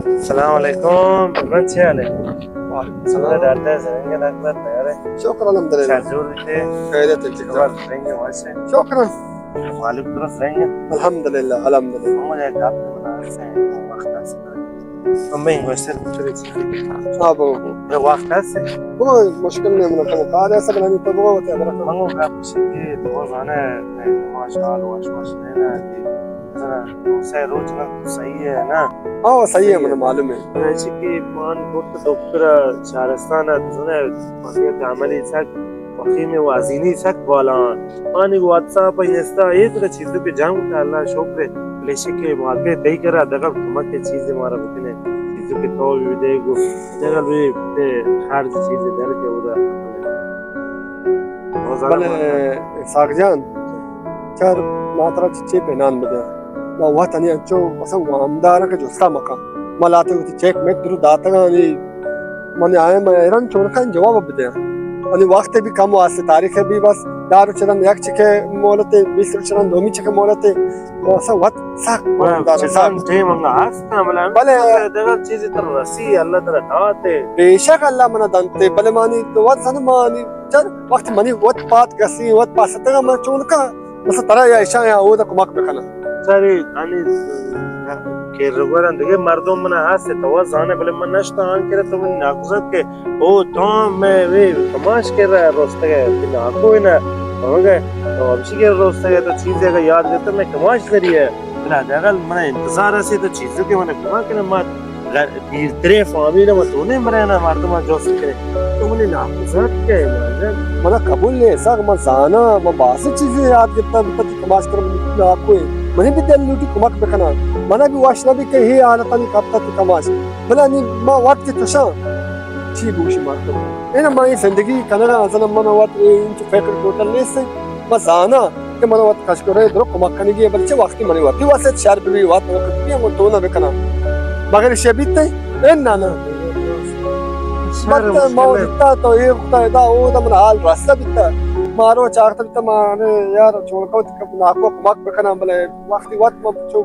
السلام علیکم، من چے حال ہے؟ وعلیکم السلام۔ ڈاکٹر زرنگ، ڈاکٹر تیار ہے؟ شکر الحمدللہ۔ شر جوڑ بیتے؟ خیریت ہے، ٹھیک ہے۔ زبر زرنگ ہے، واسے؟ شکر۔ مالک درست زرنگ ہے؟ الحمدللہ، الحمدللہ۔ ہمیں ایک آپ کو بنا رہے ہیں، وقت ایسے کریں۔ ہمیں انگوشتر کچھ ہاں، بابا۔ وقت ایسے؟ بابا، مشکل نہیں، من کم کار ایسا کرانی تو بابا، ہوتے برا۔ منگو کا پوچھے کہ تو زانے، ماشاءاللہ، واش واش نہیں نا، کہ ذرا دو سے روز نا تو صحیح ہے نا؟ ہاں، صحیح ہے، من معلوم ہے۔ ایسے کہ مان بوت دکتر چارستان ہے، تو زانے، وضعیت عملی سک وخیم وازینی سک بالا۔ آنی واتساپ، انسٹا، اے تو چیزوں کے جام کا اللہ شکر ہے۔ لیشے کہ مارکیٹ دئی کرا، دگا کمک کے چیز مارا بکنے۔ چیزوں کے تو بھی دے گو، دگا بھی تے خرچ چیز در کے ادا۔ بلے اسحاق جان، چار ماترا چچے پینان بدے۔ ما وطنی انچو مثلا وامدار کہ جستا مکان۔ ما لاتے ہوتی چیک میں درو داتگانی من آئے، من ایران چون کن جواب بدے۔ انی وقت بھی کم واسطے تاریخ بھی بس دار چرن یک چکے مولتے، بیس چرن دومی چکے مولتے۔ ما سا وقت سخت وامدار چیزان سخت۔ ٹیم انگا ہستا بلے بلے دگر چیزی تر رسی اللہ تر داتے۔ بے شک اللہ منا دنتے، بلے مانی وقت سن مانی چر وقت منی وت پات گسی، وت پاستگا من چون کن، مثلا ترا یا ایشاں یا اودا کمک بکناں۔ ساری آنی کیرگورن دیگه مردم منا ہست تو زانے، بلے من نشتا آن کرے تو من ناکوزت کہ او تو میں وی کماش کر رہا روستگے، تین آکو ہی نہ ہوگے، تو ابشی کر روستگے تو چیز اگر یاد کرتا میں کماش ذریعے بلا دغل من انتظار ہستی تو چیزوں کے من کمک کرے مات۔ غیر پیرتریں فامیل ء وتونے مرے نا مردماں جست کرے۔ تو منی ناکوزات کہ ماجن۔ منا قبول نے سک من زانا، من باز چیزے یاد گپتا بتا تی کماش کر ناکوئے۔ منی بھی دل لوٹی کمک بکنا۔ منا بھی وش نہ بھی کہ ہی حالتانی کپتا تی کماش۔ بلا نی ما وقت چشاں چی بوشی مردم۔ اینا ما یہ زندگی کنگا ازنا من وقت انچ فکر ٹوٹل نیست۔ ما زانا کہ من وت کشکرے درو کمک کنگی، بلے چہ وقتی منی وتی واسط شر بی وت وقت بی من تو نہ بکناں۔ مگر شے بیتے؟ اے نہ نہ۔ شر بات مشکل ما ہے۔ دیتا تو اے وقتا ادا او دا من حال رستہ بیتا۔ مارو چاکتا بیتا ما نے یار چون کو ناکو کمک بکناں، بلے وقتی وت من چو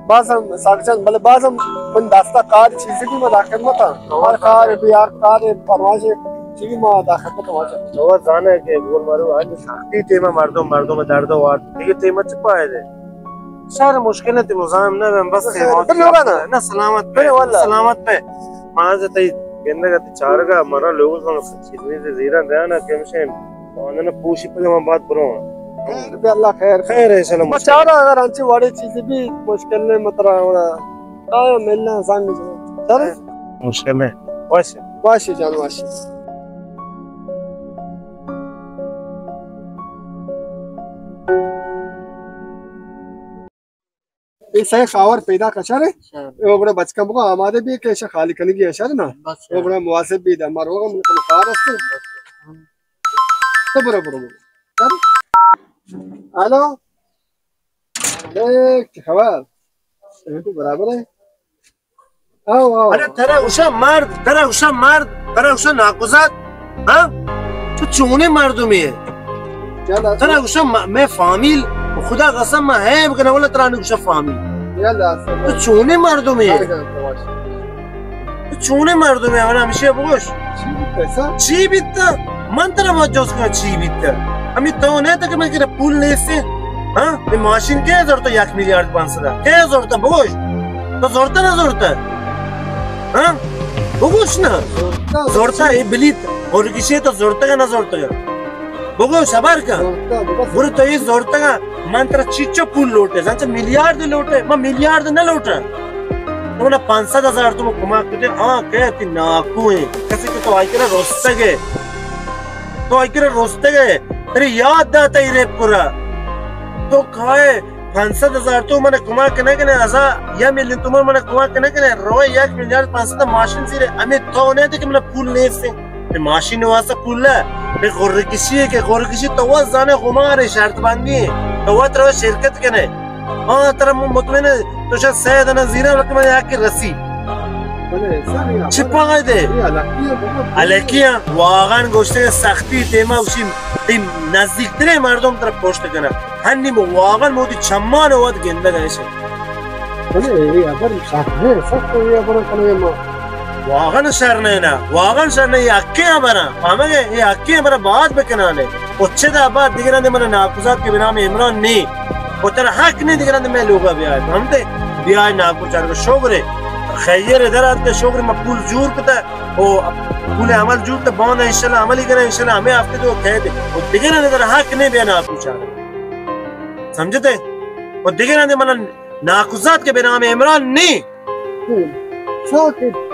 بازم ساکچان، بلے بازم من دستا کار چیزی بھی ما دا خدمت ہاں۔ ہر کار بھی، ہر کار پرواز چیزی ما دا خدمت ہاں۔ تو زانے کہ گول مارو آج سختی ٹیما مردم، مردم درد وارت۔ دیگه ٹیما چه پائے دے؟ سر مشکل ہے، تی مزاحم نہ بس۔ بل ہوگا نا۔ نہ سلامت پہ۔ بل واللہ۔ سلامت پہ۔ ماز تی گندگا تی چارگا مرا لوگ چیزی زیران دیانا کمشین۔ آنن پوشی پہ من بات برو۔ خیر بی اللہ خیر۔ خیر ہے، چلو، ما مشکل۔ چارا اگر انچی وڑے چیزی بھی مشکل نے مترا وڑا۔ آیا ملنا زنگ جو۔ چل؟ مشکل نے۔ واش۔ واش جان واش۔ اے سئے خاور پیدا کشارے۔ شر۔ او گڑا بچکا بگو آمادہ بھی کہ ایشا خالی کنگی ہے، شر نا؟ بس او شر۔ گڑا مواظب بھی دا، مارو ہم کم کار است۔ تو برو، برو، برو۔ چل۔ الو۔ اے، چه خبر؟ اے تو برابر ہے؟ آؤ، آؤ۔ ارے ترا گوشا مرد، ترا گوشا مرد، ترا گوشا ناکوزات، ہاں؟ تو چونیں مردمے ئے؟ ترا گوشا م-، مئے فامیل، خدا قسم من عیب کناں، ولا ترا نہ گوشا فامیل۔ تو چونیں مردمے ئے؟ تو چونیں مردمے ئے؟ اولا ہمیشی بگوش۔ چی بیتا؟ من ترا ما جست کناں چی بیتا؟ ہمے تو نہ تا کہ من کرا پول نیست؟ ہاں؟ اے ماشین کے زرتا یک میلیارد پانسد؟ کے زرتا بگوش؟ تو زرتا نہ زرتا؟ ہاں؟ بگوش نا۔ زرتا۔ زرتا، اے بلیت، ہرگشے تو زرتگا نہ زرتگا؟ بگوش، ہبر کن۔ زرتا، بگوش۔ برو تو اے زرتگا، من ترا چیچو پول لوٹے، زانچہ میلیارد لوٹے، من میلیارد نہ لوٹا۔ تو منا پانسد ہزار تو کمک کتے، ہاں، کہ تی ناکو ئے، کسی کہ تو آئی کرا رستگے۔ تو آئی کرا رستگے، تری یاد داتا ای ریپ کرا۔ تو کھائے، پانسد ہزار تو منا کمک نہ کنے، ہزار یا میلیون تو منا کمک نہ کنے، روئے یک میلیارد پانسد ماشین زیرے، ہمیں تو نہ دے کہ منا پول نیست۔ اے ماشین واسطہ پول ہے، اے غرہ کشی ہے کہ غرہ کشی تو وت زانے خمار ہے، شرط بندی ہے، تو وت رو شرکت کنے۔ ہاں، ترا من مطمئن ہے، تو شاید سید نہ زیرا، بلکہ من یک رسی۔ چی پائدے؟ الکی ہیں، واقعاً گوشتے سختی ٹیما، اسی تی نزدیک ترے مردم ترا پشت کنا۔ ہنی مو واقعاً موتی چمان وت گندگ ایشے۔ بلے اے ہبر سک نہ، سک اے ہبر کنگے ما۔ واغن شر نہ نا، واغن شر نہ، اے حقیں ہبراں، فہمگے؟ اے حقیں ہبراں باز بکنانے۔ و چدا بعد دگراں دے من ناکوزات کے بنام عمران نی۔ و ترا حق نی دگراں دے میں لوگا بیائے، ہم دے بیائے ناکو چارگ شوگرے۔ خیر در آت کہ شوگرے ما پول جور کتا، و پول عمل جور تا بان انشاءاللہ عملی کرا، انشاءاللہ ہمیں ہفتے دو کہہ دے۔ و دگراں دے ترا حق نی بیا ناکو چارگ۔ سمجھتے؟ و دگراں دے من ناکوزات کے بنام عمران نی۔ ساکت۔